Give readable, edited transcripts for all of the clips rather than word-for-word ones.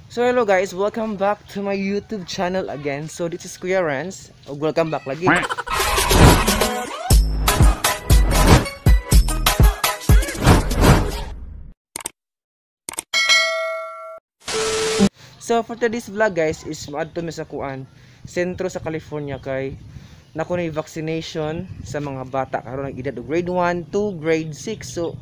So hello guys, welcome back to my YouTube channel again. So this is Kuya Renz. Welcome back lagi. So for today's vlog guys is maadto mi sa kuan, sentro sa California kay nako na vaccination sa mga bata karon ang edad og grade 1 to grade 6. So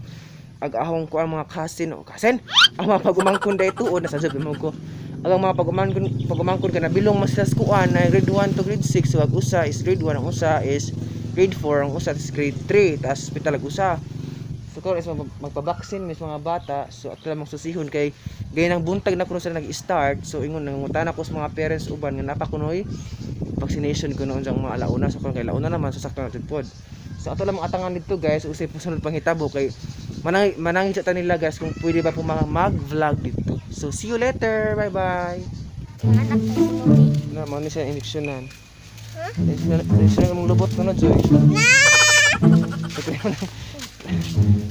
ag-ahong ko ang mga cousin o cousin ang mga pag-umangkon dahil tuod nasa job mo ko ang mga pag-umangkon ka nabilong mas sa kuan na grade 1 to grade 6. So ag usa is grade 1, ang usa is grade 4, ang usa is grade 3, tas hospital ag usa. So karon is magpa-vaccine mis mga bata. So ato lamang susihon kay gay nang buntag na kuno sila nag-start. So ingon nangutana ko sa mga parents uban nga napakunoy vaccination kuno unsang mga alauna. So karon kay launa naman, so sakto na jud pod. So ato lamang atangan dito guys, usay sunod panghitabo kay manangit sa nila guys kung pwede ba po mag-vlog dito. So see you later. Bye bye. Na mo ni siya injeksyonan. Huh? Injeksyonan mong lubot kuno Joy.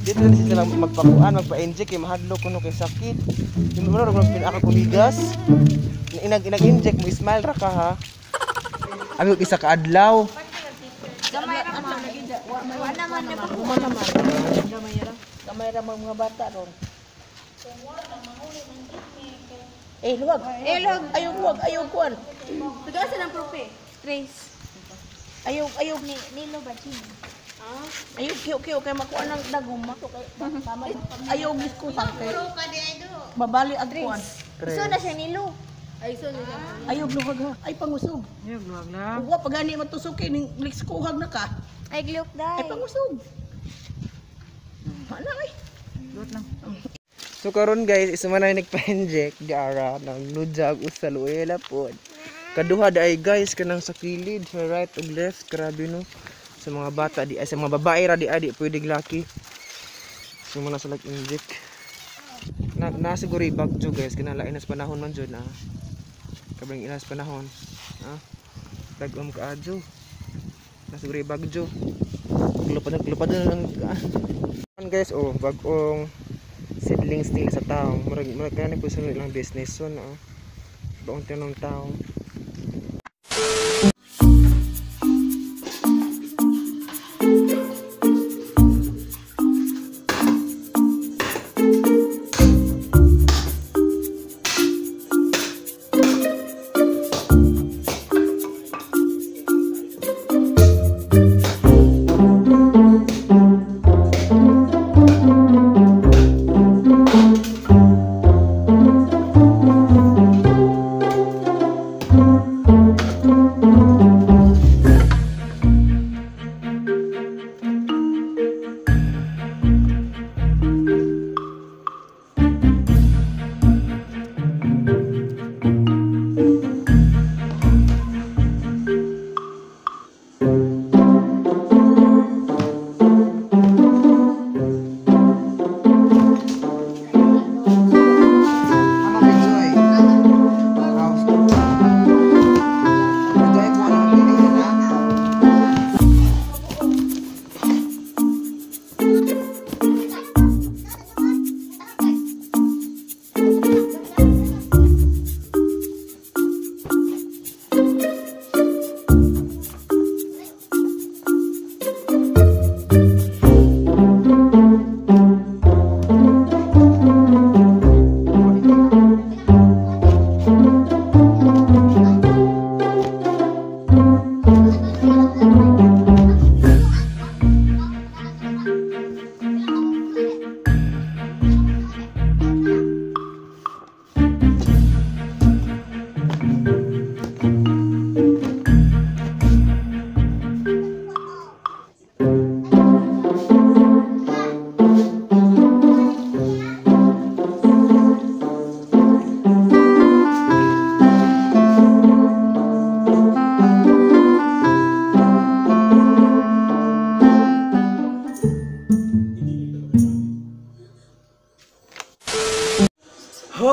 Dito na sila magpakuan, magpa-inject kay mahadlok kuno kay sakit. Yung mo ra pinaka kumigas. Inag-inject mo smile ra ka ha. Abi isa ka adlaw. Gamay ra man. Wala man na pa. Gamay ra. Gamay ra mga bata ron. Eh luwag. Eh luwag, ayaw luwag, ayaw kuan. Tugasan ang profe. Trace. Ayaw ayaw ni Nilo ba chin? Ah, ayaw kiyo kiyo kay makuan ang dagom mato kay tama. Ayaw giskuhan kay. Babali ag kuan. So na siya Nilo. Ay so na siya. Ayaw luwag ha. Ay pangusog. Ayaw luwag na. Wa pa gani matusuki ning liskuhag na ka. Ay gluk dai. Ay pangusog. Wala ay. Luwag lang. So karon guys, isa man ay nagpa-inject di ara nang nudjag usa luela pod. Kaduha daay guys kanang sa kilid, sa right ug left, grabe no. Sa mga bata di ay sa mga babae ra di ay di pwede laki. So muna sa like inject. Na siguro bagyo guys kinalain nas panahon man jud na. Kabang ilas panahon. Ha? Dag-om kaadyo. Na siguro bagyo. Lupad na lang guys oh, bag-ong seedlings nila sa taong. Murag murag kani po sa ilang business so no. Baong tanong taong.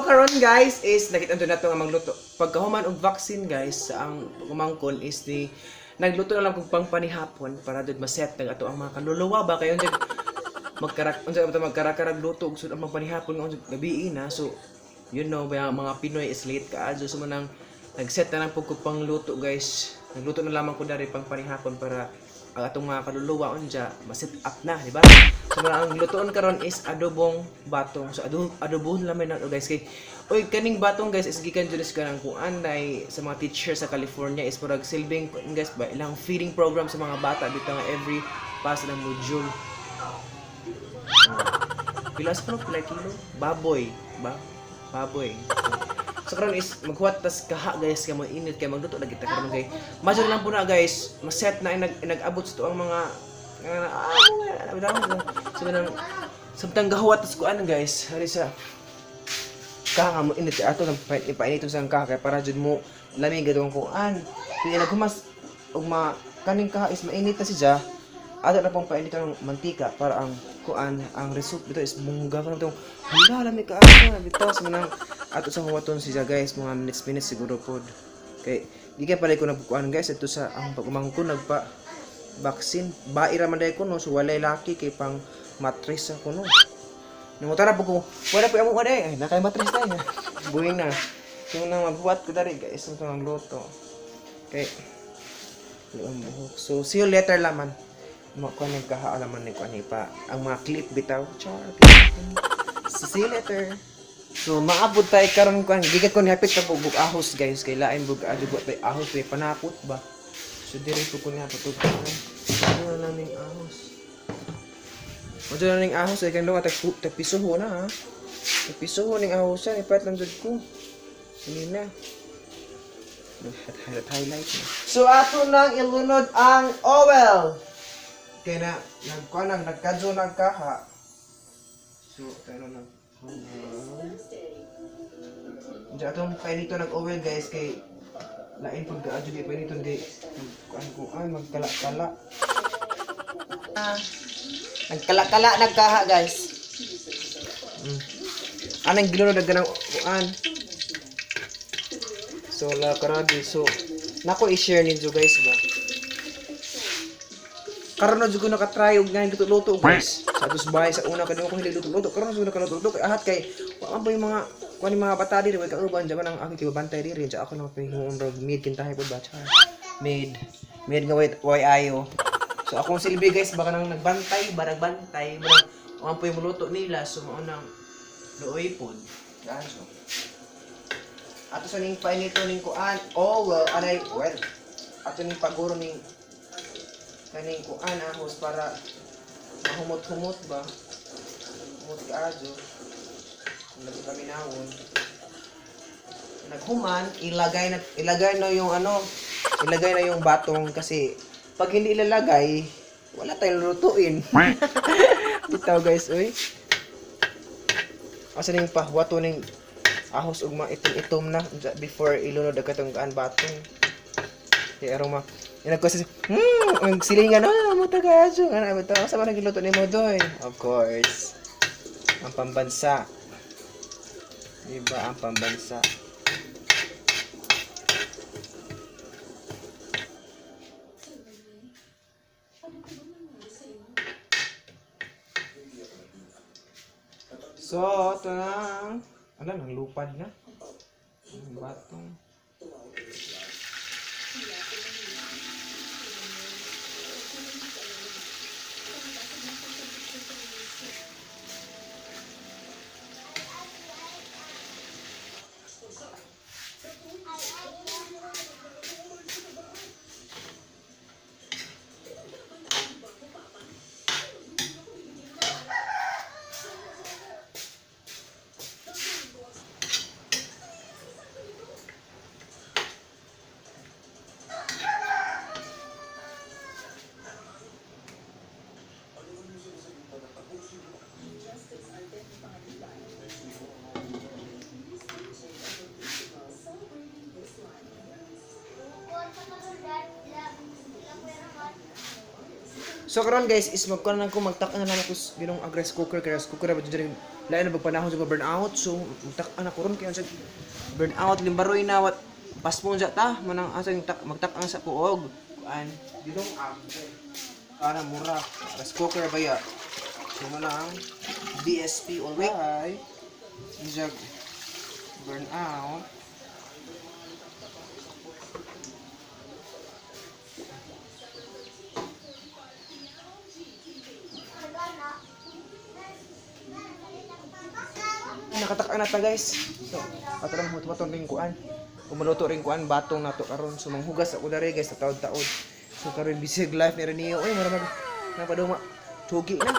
Karon guys is nakita na nato nga magluto. Pagkahuman og vaccine guys sa ang umangkon is ni nagluto na lang kog pangpanihapon para jud maset nag ato ang mga kaluluwa ba kayo jud magkarak unsa ba magkarakarag luto og sud ang pangpanihapon nga gabi na. So You know, mga Pinoy is late ka. So manang nag-set na lang po ko pang luto guys. Nagluto na lamang ko dari pang panihapon para ang atong mga kaluluwa unja ma-set up na, di ba? So ang lutoon karon is adobong batong. So adobohon lamay na guys kay oy kaning batong guys is gikan jud is kanang kuan day sa mga teacher sa California is murag silbing guys ba ilang feeding program sa mga bata bitaw nga every pass ng module. Pila sa kuno pila kilo? Baboy, ba? Baboy. So karon is maghuwat tas kaha guys kay mo init kay magluto lagi ta karon kay madyo lang po na guys, maset na nag-abot sa tuang mga so nang samtang gahuwat tas kuan guys, hari sa kaha mo init ato nang ipainit sa kaha kay para jud mo lamig gadong kuan. Kaya naghumas og ma kaning kaha is mainit na siya. Ato na pong painit ang mantika para ang kuan ang result bitaw is bongga karon tong hala lami ka ato bitaw sa manang ato sa huwaton siya guys mga minutes siguro pod kay gikan pala ko nagkuan guys ito sa ang pagumangko nagpa vaccine baira man day ko no, so walay laki kay pang matris ako no. Nangutana po ko wala po amo aday ay nakay matris day buhing na. So nang maghuwat ko diri guys ito ang luto kay ang buhok. So see you later laman. Makuha ng kahaalaman ni kuan pa ang mga clip bitaw char. So see you later. So maabot tayo karon kuan gikan ko ni hapit ta bug ahos guys kay lain bug adubo tay ahos kay panakot ba. So diri ko kunya patug. Ano na ning ahos. Modyo na ning ahos ay kan tag tagpisuho na ha. Tagpisuho ning ahosan ipat lang jud ko. Ini na. Highlight na. So ato nang ilunod ang oil. Kaya na, nagkuha nang, nagkadyo nagkaha. So, tayo na nag... Diyan atong painito nag-oil guys, kay lain pag kaadyo kay painito kay ay magkala-kala. Nagkala-kala nagkaha guys. Anang gilunod nagganang kuan. So, la karabi. So, nako i-share ninyo guys ba. Karon na jud ko nakatry og nga luto-luto guys. Sa atos bahay sa una kadto ko luto-luto. Karon na jud nakaluto-luto kay ahat kay wa man po yung mga kuan mga bata diri way kauban dyan man ang akong kibabantay diri dyan ako na pahingong rog mid kintahay pod ba char. Mid nga way ayo. So akong silbi guys baka nang nagbantay ba nagbantay ba wa man po yung luto nila so mao nang luoy pod. Daan so. Ato sa ning painito ning kuan. Oh well anay well. Ato ning paguro ning kaning kuan ahos para mahumot-humot ba? Humot kaadyo. Lagi kami nawon. Naghuman, ilagay na yung ano, ilagay na yung batong kasi pag hindi ilalagay, wala tayong lutuin. Bitaw guys, oy. Asa ning pahuwato ning ahos ug mga itom-itom na before ilunod ang katong kaan batong. Kay aroma. Inagko sa ang silingan na mo tagadyo nga na bitaw sa man nagiluto nimo doy. Of course. Ang pambansa. Diba ang pambansa? So, ito na. Ano, nang lupad na. Ang batong. So karon guys is magkuan lang ko magtak-an na lang ako ginong ag rice cooker kay rice cooker ba dyan lain na pagpanahon sa burn out. So magtak-an ako ron kay sa burn out limbaroy na wat pasmon sa ta manang asa yung magtak-an sa puog kuan ginong ag para mura rice cooker ba ya. So manang DSP alright. Isag Burn out. Nakataka na ta, guys. So, ato lang hutwaton ring kuan. Umaluto ring kuan batong nato karon. So manghugas ako dere, guys, sa taod-taod. So karon busy life ni niyo. Oy, mura mag napaduma. Tugi na.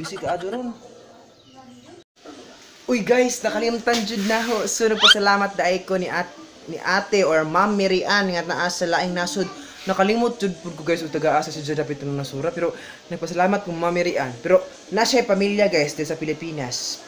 Busy ka adto ron. Uy guys, nakalimtan jud na ho. So nagpasalamat daay ko ni ate or Ma'am Mary Ann nga naa sa laing nasod. Nakalimot jud pud ko, guys, og taga-asa si jud dapit ng nasura, pero nagpasalamat ko Ma'am Mary Ann. Pero na siya pamilya, guys, din sa Pilipinas.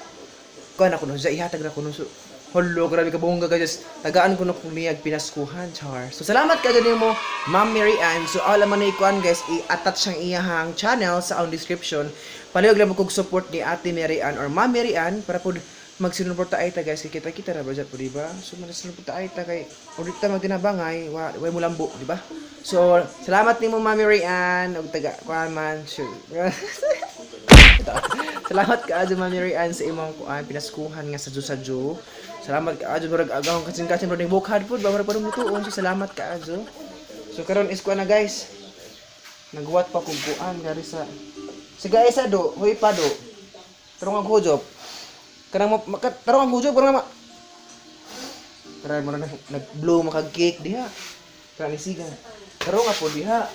Kuan ako no, sa ihatag na ko no. So, holo, grabe ka bongga, guys. Tagaan ko na kung niyag pinaskuhan, char. So salamat ka nimo, Ma'am Mary Ann. So all man ni kuan, guys, i-attach siyang iyahang channel sa ang description. Palihog lang mo kog support ni Ate Mary Ann or Ma'am Mary Ann para pud magsinuporta ay ta, guys, kay kita-kita ra ba po, di ba? So magsinuporta ay ta kay ulit ta magtinabangay, wa wa mo lambo, di ba? So salamat nimo, Ma'am Mary Ann, og taga kuan man. Sure. Salamat ka adyo, Ma'am Mary Ann, sa imong kuan pinaskuhan nga sa sadyo. Salamat ka adyo, murag agahong katsin-katsin murag ning bukhad pud ba murag padung lutuon. So salamat ka adyo. So karon is kuan na, guys. Nagwat pa kog kuan gari sa Sige isa do, huy pa do. Tarong ang hujop. Kanang tarong ang hujop kanang ma. Tara mo na nag-blow makag cake diha. Tara ni siga. Tarong nga po diha.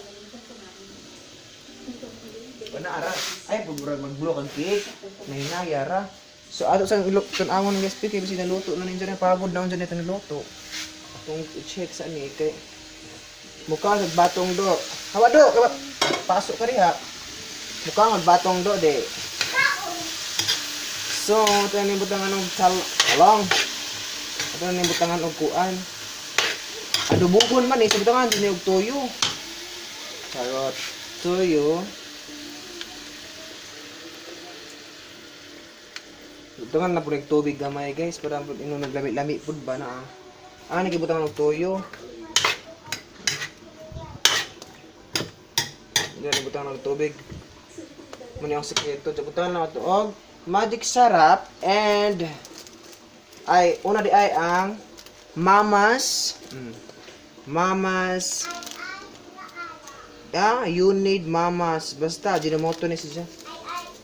Wala ara. Ay pag murag mag-blow kang cake. Nahinaya ra. So ato sa ilok tan-awon ng guys kay bisig naluto na ninyo na pagod na unsa nito niluto. Atong i-check sa ni kay mukha sa batong do. Hawa do, kawa pasok ka diha. Mukha nga batong do de. So, ito na butangan og talong. Ito na butangan og kuan. Adubugon man eh, sa butangan din og tuyo. Charot. Tuyo. Butangan na po ng tubig gamay, guys, para po ino naglami-lami pud ba na. Ah, nagibutangan og tuyo. Hindi na butangan og tubig. Muna ang sekreto. Butangan na ito og magic sarap and ay una di ay ang mamas mamas ah, you need mamas basta ginamoto ni siya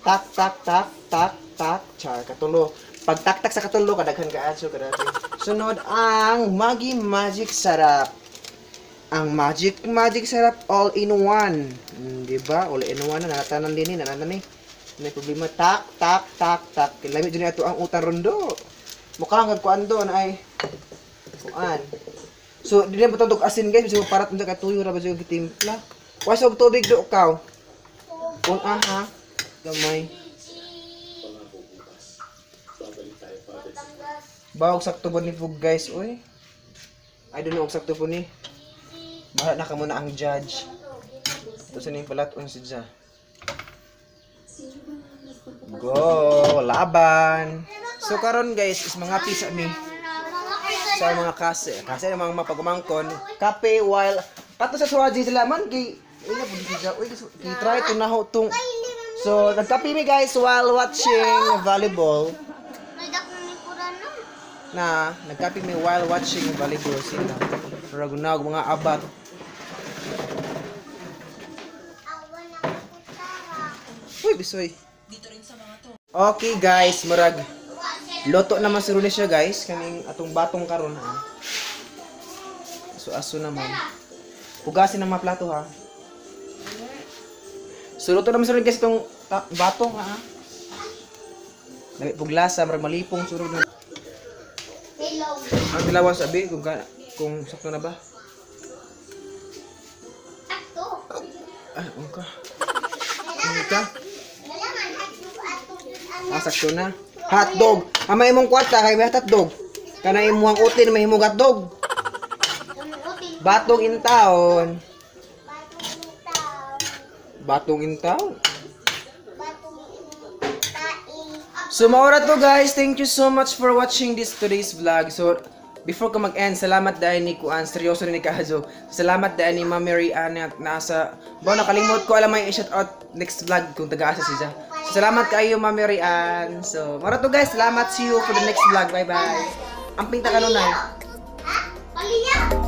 tak tak tak tak tak char katulo pag tak tak sa katulo kadaghan ka aso kadaghan. Sunod ang Maggi Magic Sarap. Ang Magic Magic Sarap all in one. Di ba? All in one na natanan din ni nanatan ni. May problema tak tak tak tak. Lami jud ato ang utan rondo. Mukha nga kuan do na ay kuan. So dili mo tog asin, guys, bisag parat unsa ka tuyo ra ba jud gitimpla. Was og tubig do kaw. Kun aha gamay. Bawog sakto po ni pug, guys, oy. I don't know og sakto po ni. Bahala na ka muna ang judge. Ito sa ning palat-on si Ja. Go, laban. So karon, guys, is mga pisa mi sa mga kase. Kase ng mga mapagumangkon, kape while kato sa Swazi sila man kay ila pud siya. Uy, ki try to naho tung. So nagkape mi, guys, while watching volleyball. Na nagkape mi while watching volleyball sila. Ragunag mga abat. Uy, bisoy. Okay guys, murag luto naman siguro ni siya, guys, kaning atong batong karon ha. So aso naman. Hugasin ang mga plato ha. So luto naman siguro guys itong batong ha. Dami pug lasa, murag malipong surog na. Ang dilawan sabi kung sakto na ba. Sakto. Ah, ungka. Ungka. Ah, sakto na. Hotdog. Ang may imong kwarta kay may hotdog. Kana imong utin may imong hotdog. Batong in taon. Batong in taon. So maura to, guys. Thank you so much for watching this today's vlog. So before ko mag-end, salamat dahil ni Kuan, seryoso ni Kazo. Salamat dahil ni Ma'am Mary Ann at nasa ba nakalimot ko alam may i-shout out next vlog kung taga-asa siya. So, salamat kayo, Ma'am Mary Ann. So maura to, guys. Salamat, see you for the next vlog. Bye bye. Amping ta kanunay. Ha? Paliya.